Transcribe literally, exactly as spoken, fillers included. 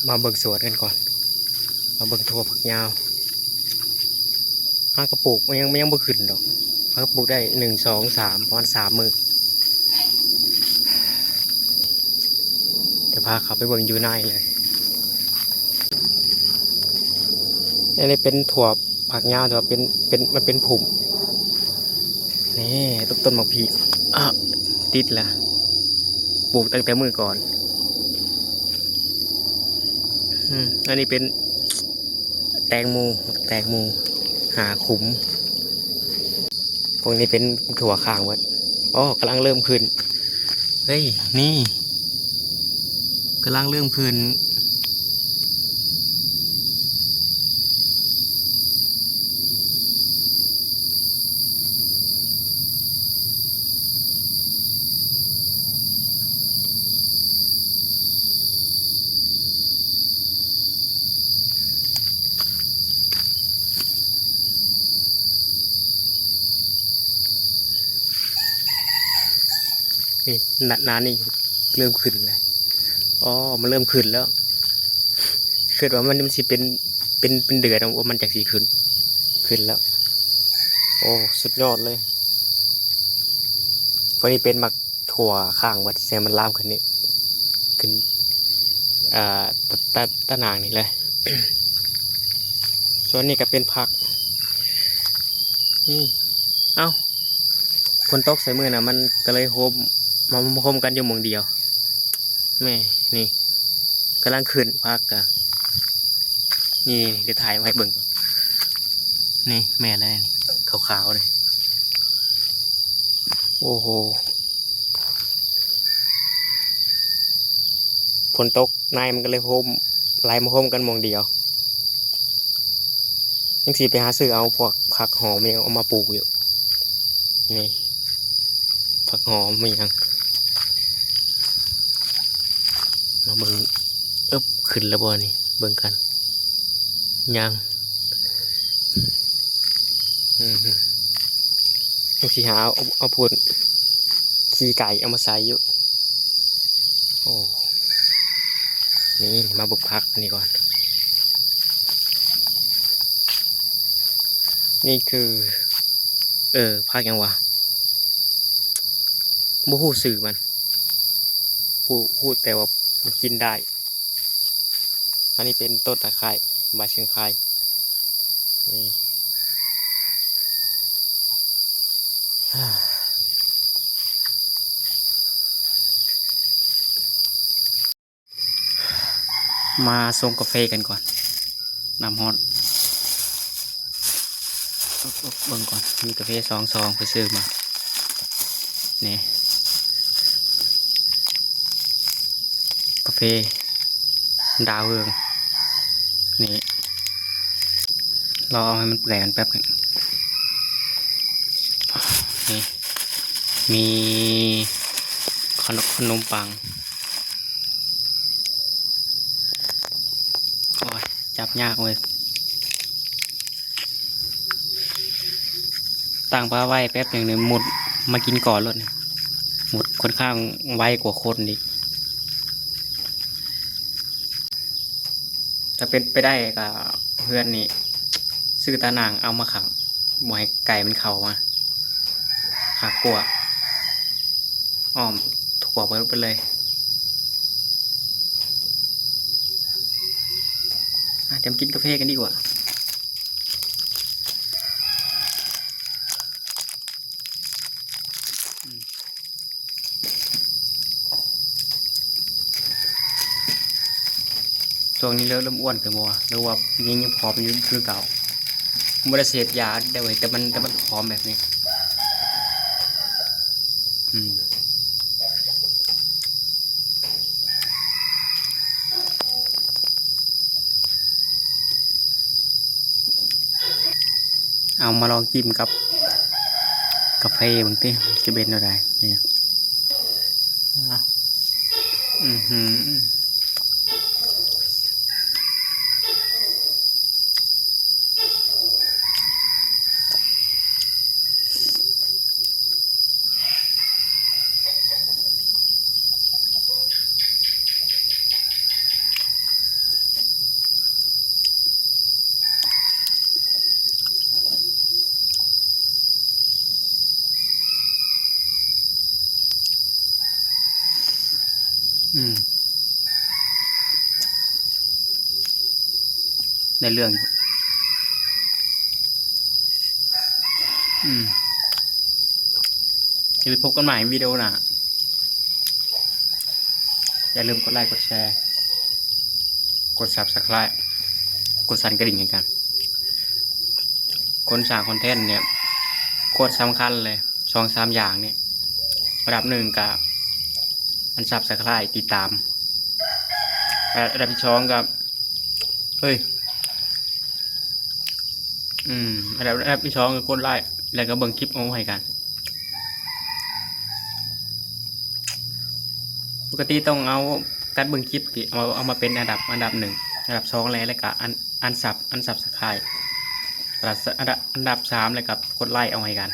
มาเบิ่งสวนกันก่อน มาเบิ่งถั่วฝักยาว หากะปลูกมันยัง มันยังบ่ขึ้นดอก หากะปลูกได้หนึ่ง สอง สาม ประมาณสามมื้อ เดี๋ยวพาเข้าไปเบิ่งอยู่ในเลย อันนี้เป็นถั่วฝักยาว แต่ว่าเป็น เป็น มันเป็นพุ่ม นี่ ต้น ต้นหมากพีก อ่ะ ติดละ ปลูกตั้งแต่มื้อก่อน อืม อันนี้เป็นแตงโม แตงโม หาขุม พวกนี้เป็นถั่วข้างหมด อ๋อ กำลังเริ่มขึ้น เฮ้ย นี่ กำลังเริ่มขึ้น นี่ หน้า หน้านี่เริ่มขึ้นแล้ว อ๋อ มันเริ่มขึ้นแล้ว คิดว่ามัน มันสิเป็น เป็น เป็นเดือนว่ามันจักสิขึ้น ขึ้นแล้ว โอ้ สุดยอดเลย พอดีเป็นหมากถั่วข้างวัด แสดงมันลามขึ้นนี่ ขึ้น อ่า ตะ ตะ ตะนางนี่เลย ส่วนนี้ก็เป็นผัก นี่ เอ้า ฝนตกใส่มื้อน่ะ มันก็เลยโฮม มาโฮมกันอยู่หม่องเดียว แม่ นี่ กำลังขึ้นผักกะ นี่ เดี๋ยวถ่ายมาให้เบิ่งก่อน นี่ แม่เลย ขาวๆเลย โอ้โห ฝนตก ในมันก็เลยโฮม ไหลมาโฮมกันหม่องเดียว ยังสิไปหาซื้อเอาพวกผักหอมนี่เอามาปลูกอยู่ นี่ ผักหอมมีหยัง มาเบิ่ง เอิบ ขึ้นแล้วบ่นี่ เบิ่งกัน ยัง อืม ยังสิหาเอา เอา เอาพ่นขี้ไก่เอามาใส่อยู่ โอ้ นี่มาเบิ่งผักอันนี้ก่อน นี่คือ เออ ผักหยังวะ บ่ฮู้ชื่อมัน ฮู้ ฮู้แต่ว่ามันกินได้ อันนี้เป็นต้นตะไคร้ ใบเชียงไคร้ นี่ มาส่งกาแฟกันก่อน น้ำฮอต เบิ่งก่อน มีกาแฟสองซองไปซื้อมา นี่ กาแฟ ดาวเรือง นี่ รอเอาให้มันแปลนแป๊บหนึ่ง นี่ มีขนม ขนมปัง โอ้ย จับยากเว้ย ตั้งปลาไว้แป๊บหนึ่งเนี่ย มดมากินก่อนโลดเนี่ย มดค่อนข้างไวกว่าคนอีก ถ้าเป็นไปได้ก็เฮือนนี่ ซื้อตะนางเอามาขัง บ่ให้ไก่มันเข้ามา คักกว่า อ้อมทั่วไปเลย อ่ะ เดี๋ยวมากินกาแฟกันดีกว่า อืม ช่วงนี้เริ่ม เริ่มอ้วนขึ้นบ่วะ หรือว่ายัง ยังผอมอยู่คือเก่า บ่ได้เสพยาได้เว้ย แต่มัน แต่มันผอมแบบนี้ อืม เอามาลองจิ้มกับกาแฟเบิ่งติ จะเป็นอะไรเนี่ย อ่ะ อือหือ อื ได้เรื่องอยู่ อืม เดี๋ยวไปพบกันใหม่วิดีโอหน้า อย่าลืมกดไลค์ กดแชร์ กด Subscribe กดสั่นกระดิ่งให้กัน คนสร้างคอนเทนต์เนี่ย โคตรสำคัญเลย สองสามอย่างเนี่ย อันดับหนึ่งก็ อัน Subscribe ติดตาม อันดับที่สองก็ เฮ้ย อืม อันดับ อันดับที่สองคือกดไลค์ แล้วก็เบิ่งคลิปเอาให้กัน ปกติต้องเอาการเบิ่งคลิปที่เอา เอามาเป็นอันดับ อันดับหนึ่ง อันดับสองเลย แล้วก็อัน อัน Sub อัน Subscribe อันดับ อันดับ อันดับสาม แล้วก็กดไลค์เอาให้กัน